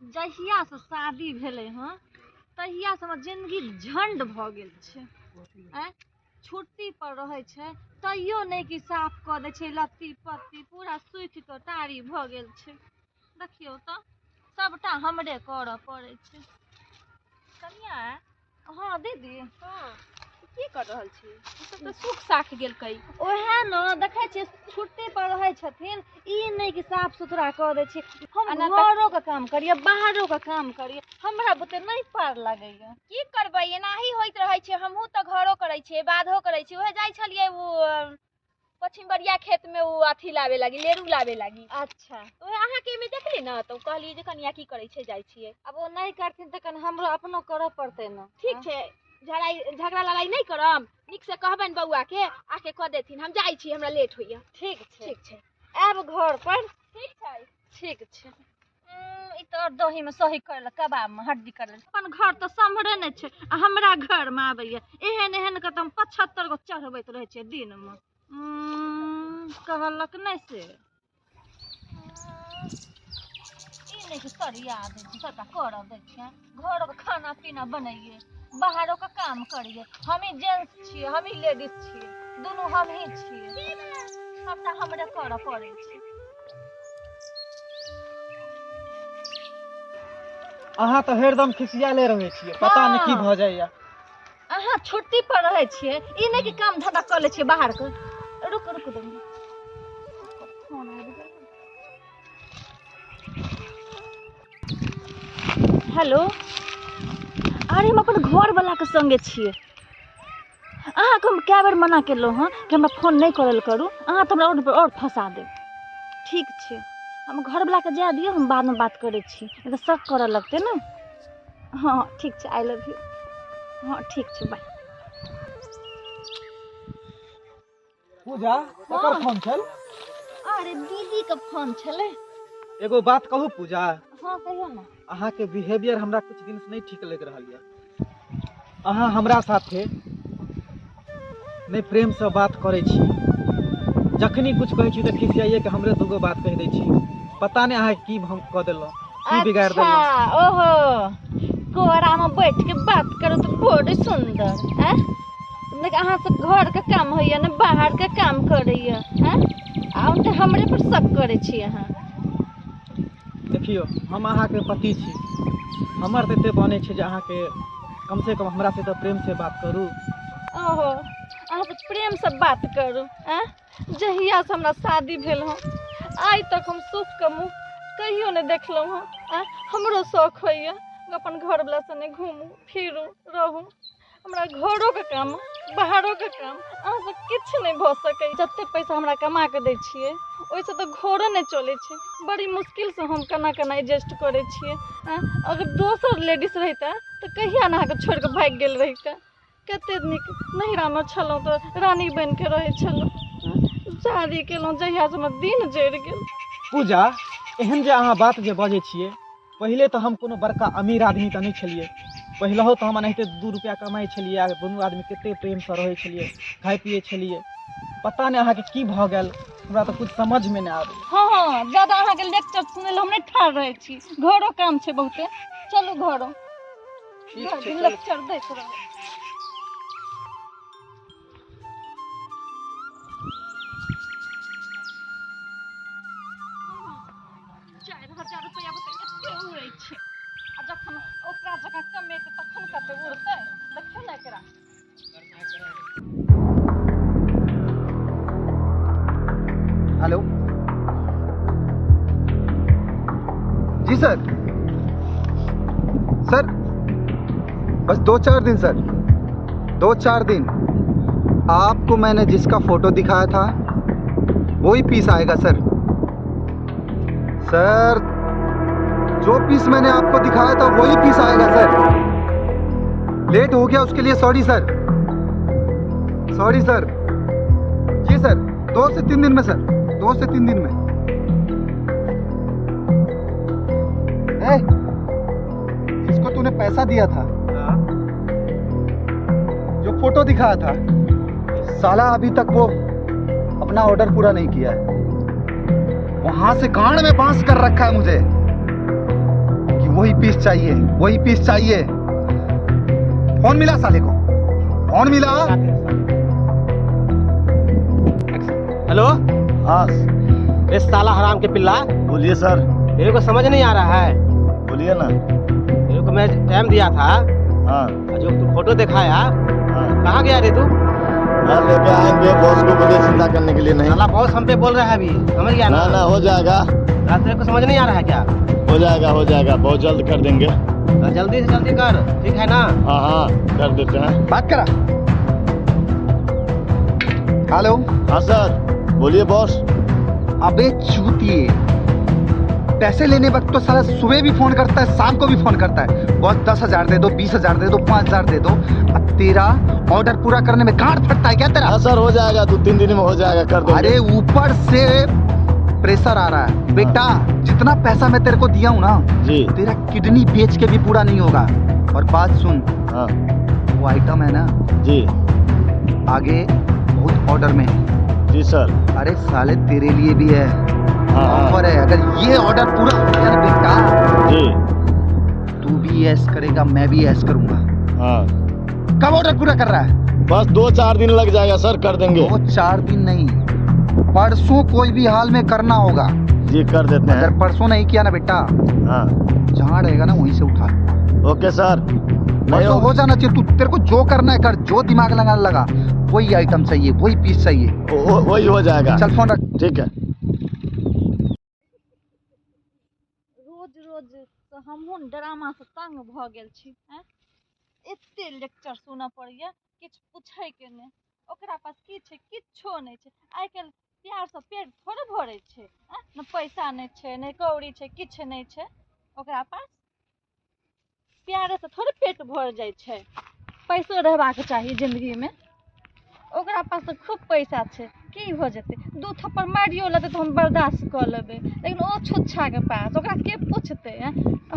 जहियासँ शादी भेलै हँ तहियासँ हमर जिन्दगी झण्ड भऽ गेल छै। आँय, छुट्टी पर रहै छै तैयो नहि कि साफ कऽ दै छै, लत्ती पत्ती पूरा सूखि कऽ टारी भऽ गेल छै। देखियौ तऽ सबटा हमरे करऽ पड़ै छै। कनिया। हँ दीदी। हँ, की कर रहल छी? ई सब तऽ सुख साख गेलकै। ओएह ने देखै छियै, छुट्टी पर रहै छथिन, ई नहि कि साफ सुथरा कऽ दै छै। हम आ ना तऽ घरोके काम करियै, बाहरोके काम करियै, हमरा बुते नहि पार लागैया। की करबै, एनाही होइत रहै छै। हमहूँ तऽ घरो करै छियै, बाधो करै छियै। उएह जाइ छलियै ओ पछिम बरिया खेत में, ओ अथी लाबे लागी, लेरू लाबे लागी। अच्छा। उएह अहाँके एहिमे देखली ने तऽ कहलियै जे कनिया की करै छै, जाइ छियै। आब ओ नहि करथिन तऽ कनि हमरो अपनो करऽ पड़तै ने। ठीक छै, झड़ाइ झगड़ा लड़ाइ नहि करब, नीकसँ कहबनि बौआ के, आके कऽ देथिन। हम जाइ छी, हमरा लेट होइया। ठीक छै। ठीक छै। आयब घर पर। ठीक छै। ठीक छै। ई तऽ आओर दहीमे सही करै लए, कबाबमे हड्डी करै लए। अपन घर तऽ सम्हरे नहि छै आ हमरा घरमे आबैया। एहन एहन के तऽ हम 75 गो चढ़बैत रहै छियै दिनमे। कहलक नहि से ई नहि कि सरिया दै छै, सबटा करऽ दै छै। घरके खाना पीना बनैयै, बाहरोके काम करियै। हमही जेंट्स छियै, हमही लेडीज छियै, दुनू हमही छियै, सबटा हमरे करऽ पड़ै छै। अहाँ तऽ हरदम खिसियाले रहै छियै, पता नहि की भऽ जाइया। अहाँ छुट्टी पर रहै छियै, ई नहि कि काम धंधा कऽ लै छियै बाहरके। रुक रुक, दू फोन आबि गेल। हेलो। अरे हम अपन घरवलाके संगे छियै। अहाँके हम कए बेर मना केलहुँ हँ कि हमरा फोन नहि करल करू, अहाँ तऽ हमरा आओर फँसा देब। ठीक छै, हम घरवलाके जाय दियौ, हम बादमे बात करै छी, नहि तऽ शक करऽ लगतै ने। हँ ठीक छै, I love you. हँ ठीक छै, बाय। पूजा, ककर फोन छल? अरे दीदी के फोन छलै। एगो बात कहू पूजा? हँ कहियौ ने। अहाँके बिहेवियर हमरा कुछ दिन से नहीं ठीक लग रहल यऽ। अहाँ हमरा साथे नहि प्रेम से बात करै छी, जखनी कुछ कहै छी तऽ खिसियाइए के हमरे दूगो बात कहि दै छी। पता नहि अहाँके की हम कऽ देलहुँ, की बिगाड़ि देलहुँ। अच्छा, ओहो कोरा में बैठ के बात करू तऽ बड़ सुंदर। आँय देख, अहाँ से घर के काम होइया ने बाहर के काम करैया। आँय आ तऽ हमरे पर शक करै छी अहाँ। देखियौ, हम अहाँके पति छी, हमर तऽ एते बनै छै जे अहाँके कम से कम हमरा से तऽ प्रेम से बात करू। ओहो अहाँ से प्रेम से बात करू। आँय जहिया से हमरा शादी भेल हँ आइ तक हम सुख के मुँह कहियो नहि देखलहुँ हँ। आँय हमरो शौक होइया अपन घरवला सने घूमू फिरू रहू। हमरा घरोके काम बाहरोके काम अहाँसँ किछु नहि भऽ सकैए। जतेक पैसा हमरा कमा कऽ दै छियै ओहिसँ तऽ घरो नहि चलै छै। बड़ी मुश्किलसँ हम केना केना एडजस्ट करै छियै। आँय अगर दोसर लेडीज रहितै तऽ कहिया ने अहाँके छोड़ि कऽ भागि गेल रहितै। कते नीक नैहरामे छलहुँ तऽ रानी बनि कऽ रहै छलहुँ। शादी केलहुँ जहियासँ हमर दिन जरि गेल। पूजा, एहन जे अहाँ बात जे बजै छियै, पहिले तऽ हम कोनो बड़का अमीर आदमी तऽ नहि छलियै। पहिलहो तऽ हम एनाहिते 2 रुपैआ कमाइ छलियै आ दुनू आदमी कते प्रेमसँ रहै छलियै, खाइ पियै छलियै। पता नहि अहाँके की भऽ गेल, हमरा तऽ कुछ समझमे नहि आबैया। हँ हँ, ज्यादा अहाँके लेक्चर सुनै लए हम नहि ठाढ़ रहै छी, घरो काम छै बहुते, चलू घरो। ठीक छै, चलू। लेक्चर दैत रहू। 4000 रुपैआ बता एते उड़ै छै, आ जखन ओकरा जकाँ कमेतै तखन कते उड़तै। देखियौ ने एकरा। हेलो जी सर। सर बस 2-4 दिन सर, 2-4 दिन आपको मैंने जिसका फोटो दिखाया था वही पीस आएगा सर। सर जो पीस मैंने आपको दिखाया था वही पीस आएगा सर। लेट हो गया उसके लिए सॉरी सर, सॉरी सर। जी सर, 2 से 3 दिन में सर, 2 से 3 दिन में। ए, जिसको तूने पैसा दिया था, जो फोटो दिखाया था, साला अभी तक वो अपना ऑर्डर पूरा नहीं किया है। वहां से गांड में बांस कर रखा है मुझे कि वही पीस चाहिए, वही पीस चाहिए। फोन मिला साले को, फोन मिला। हेलो। हाँ ए साला हराम के पिल्ला। बोलिए सर। तेरे को समझ नहीं आ रहा है? बोलिए ना। तेरे को मैं टाइम दिया था। हाँ। जो तू फोटो दिखाया। हाँ। कहाँ गया रे तू? हाँ लेके आएंगे, बॉस को बोलिए चिंता करने के लिए नहीं। साला बॉस हम पे बोल रहा है अभी, समझ गया ना? ना हो जाएगा। तेरे को समझ नहीं आ रहा है क्या? हो जाएगा, हो जाएगा, बहुत जल्द कर देंगे। जल्दी से जल्दी कर, ठीक है ना? हाँ हाँ कर देते हैं। बात करा। हेलो। हाँ सर बोलिए बॉस। अबे चूतिए, पैसे लेने वक्त तो साला सुबह भी फोन करता है, शाम को भी फोन करता है। बॉस 10,000 दे दो, 20,000 दे दो, 5,000 दे दो। अब तेरा ऑर्डर पूरा करने में गांड फटता है क्या तेरा? हाँ सर हो जाएगा, 2-3 दिन में हो जाएगा, कर दो। अरे ऊपर से प्रेशर आ रहा है बेटा। जितना पैसा मैं तेरे को दिया हूँ ना जी, तेरा किडनी बेच के भी पूरा नहीं होगा। और बात सुन। हाँ। वो आइटम है ना जी, आगे बहुत ऑर्डर में है। जी सर। अरे साले तेरे लिए भी है। हाँ। ऑफर है, अगर ये ऑर्डर पूरा हो गया ना बेटा जी, तू भी ऐश करेगा, मैं भी ऐश करूंगा। हाँ। कब ऑर्डर पूरा कर रहा है? बस 2-4 दिन लग जाएगा सर, कर देंगे। 2-4 दिन नहीं, परसों कोई भी हाल में करना होगा। जी कर देते हैं। अगर परसों नहीं किया ना बेटा, हाँ, जहाँ रहेगा ना वहीं से उठा। Okay sir. परसों हो जाना चाहिए। तू तेरे को जो करना है कर, जो दिमाग लगाने लगा वही आइटम चाहिए, वही पीस चाहिए, वही हो जाएगा। चल फोन रख। ठीक है। रोज रोज तो हमहूँ ड्रामा से तंग भऽ गेल छी। एते लेक्चर सुनऽ पड़ैया, किछु पूछैके नहि। ओकरा पास की छै? किछो नहि छै। आइ काल्हि प्यारसँ पेट थोड़े भरै छै। ने पैसा नहि छै, ने कौड़ी छै, किछु नहि छै ओकरा पास। प्यारेसँ थोड़े पेट भरि जाइ छै, पैसो रहबाक चाही जिन्दगीमे। ओकरा पास तऽ खूब पैसा छै, की भऽ जेतै? 2 थप्पड़ मारियो लेतै तऽ हम बर्दाश्त कऽ लेबै, लेकिन ओ छुच्छाके पास ओकरा के पूछतै?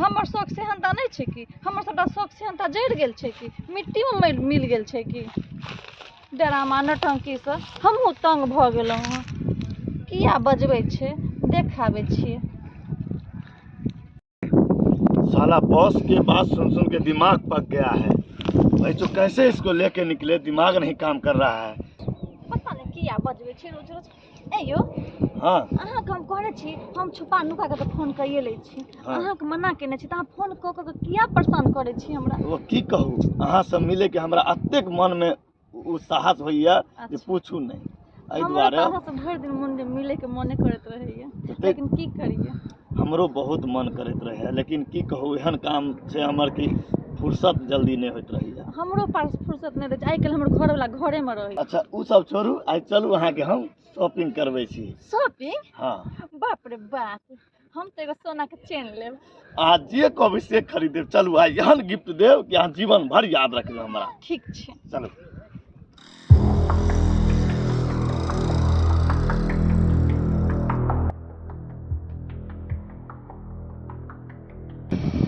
हमर शौक सेहनता नहि छै की? हमर सबटा शौक सेहनता जरि गेल छै की? मिट्टीमे मिल गेल छै की? ड्रामा नौटंकीसँ हमहूँ तंग भऽ गेलहुँ हँ। किया बजबै छै, देखाबै छियै। साला बॉस के बात सुन सुन के दिमाग पक गया है भाई। तो कैसे इसको लेके निकले, दिमाग नहीं काम कर रहा है। पता नहीं किया बजबै छै रोज रोज। ए यौ। हाँ। अहाँके हम कहने छी, हम छुपा नुका के तऽ फोन कैये लै छी। हाँ। अहाँके मना केने छी तऽ अहाँ फोन कऽ कऽ किया परेशान करै छी हमरा? वो की कहू, अहाँ सब मिले के हमरा अतेक मन में उ साहस होइया जे पूछू नहीं। एहि दुआरे हमरा तऽ भरि दिन मन मिले के मने करैत रहैया, लेकिन की करिए। हमरो बहुत मन करैत रहे, लेकिन की कहू, एहन काम छै हमर कि फुर्सत जल्दी नहीं होइत रहैया। हमरो पास फुर्सत नहीं रहै छै। आइ काल्हि हमर घरवला घरेमे रहै। अच्छा उ सब छोड़ू, आइ चलू अहाँके हम शॉपिंग करबै छी। शॉपिंग? हाँ। बाप रे बाप, हम तऽ एगो सोना के चेन लेब। अहाँ जे कहबै से खरीदेब। चलू आइ एहन गिफ्ट देब कि अहाँ जीवन भर याद रखबै हमरा। ठीक छै, चलू।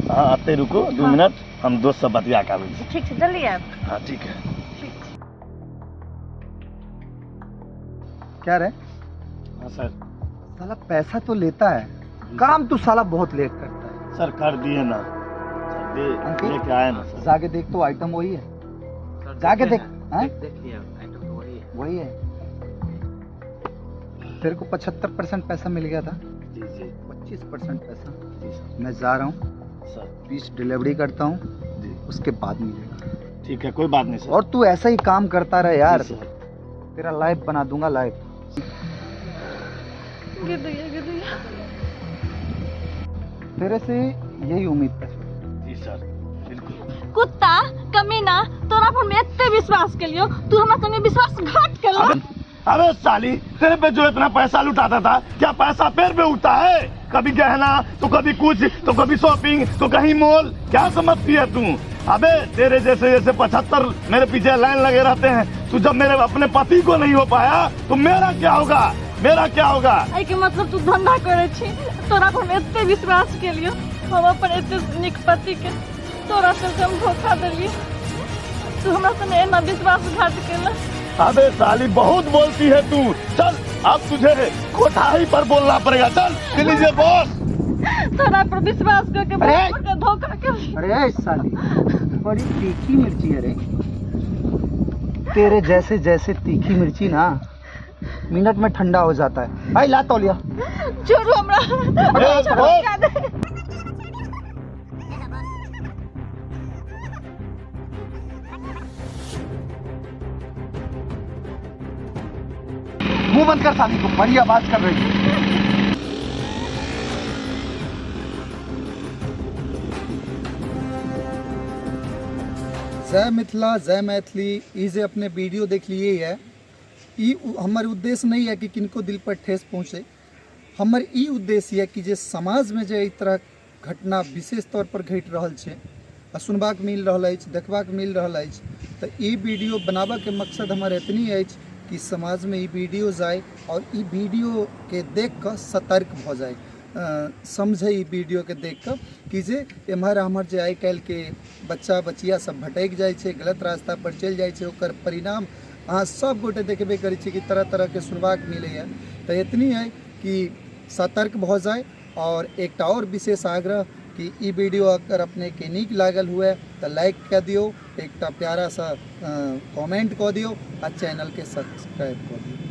हाँ आते रुको 2 मिनट, हम दोस्त से बतिया के आबै छी। ठीक छै, जल्दी आयब। हाँ ठीक है। ठीक छै। क्या रे? हाँ सर। साला पैसा तो लेता है, काम तो साला बहुत लेट करता है। सर कर दिए ना सर, दे लेके आए ना सर। जाके देख तो आइटम वही है, जाके देख। देख लिया, आइटम तो वही है, वही है। तेरे को 75% पैसा मिल गया था। जी जी। 25% पैसा। जी सर। मैं जा रहा हूँ सर, पीस डिलीवरी करता हूँ जी, उसके बाद मिलेगा। ठीक है, कोई बात नहीं सर। और तू ऐसा ही काम करता रहे यार, तेरा लाइफ बना दूंगा, लाइफ। तेरे से यही उम्मीद था। जी सर बिल्कुल। कुत्ता कमीना, तोरा पर हम एते विश्वास केलियो, तू हमरा संगे विश्वासघात केलक। अबे साली, तेरे पे जो इतना पैसा लुटाता था, क्या पैसा पैर पे उठता है? कभी गहना तो कभी कुछ, तो कभी शॉपिंग तो कहीं मॉल, क्या समझती है तू? अबे तेरे जैसे जैसे 75 मेरे पीछे लाइन लगे रहते हैं। तू जब मेरे अपने पति को नहीं हो पाया तो मेरा क्या होगा, मेरा क्या होगा? एहि मतलब तू धंधा करे छी, तोरा पर हम एते विश्वास केलियो, हम अपन एते नीक पति के तोरा से हम धोखा देलियो, तू हमरा संगे एना विश्वासघात केलक। अबे साली बहुत बोलती है तू, चल अब तुझे कोठाही पर बोलना पड़ेगा। चल लीजिए बॉस। तोरा पर विश्वास करके अरे! बहुत बड़का धोखा कर। अरे साली, बड़ी तीखी मिर्ची है रे। तेरे जैसे जैसे तीखी मिर्ची ना मिनट में ठंडा हो जाता है। भाई ला तौलिया। छोड़ू हमरा। ए, छोड़ू, छोड़। जादे। मुंह बंद कर साली को, बड़ी आवाज कर रही है। जय मिथिला, जय मैथिली। ई जे अपने वीडियो देख लिए है, ई हमर उद्देश्य नहीं है कि किनको दिल पर ठेस पहुँचे। हमर ई उद्देश्य है कि जे समाज में जे एहि तरह घटना विशेष तौर पर घटि रहल छै आ सुनबाक मिल रहल अछि, देखबाक मिल रहल अछि, तऽ ई वीडियो बनाबऽके मकसद हमर एतनी अछि कि समाजमे ई वीडियो जाय आओर ई वीडियोके देख कऽ सतर्क भऽ जाय, समझै ई वीडियोके देख कऽ कि जे एम्हर आम्हर जे आइ काल्हिके बच्चा बचिया सब भटकि जाइ छै, गलत रास्ता पर चलि जाइ छै, ओकर परिणाम अहाँ सब गोटे देखबे करै छी कि तरह तरहके सुनबाक मिलैए। तऽ एतनी अइ कि सतर्क भऽ जाय। आओर एकटा आओर विशेष आग्रह कि ई वीडियो अगर अपनेके नीक लागल हुए तऽ लाइक कऽ दियौ, एकटा प्यारा सा कमेंट कऽ दियौ आ चैनलके सब्सक्राइब कऽ दियौ।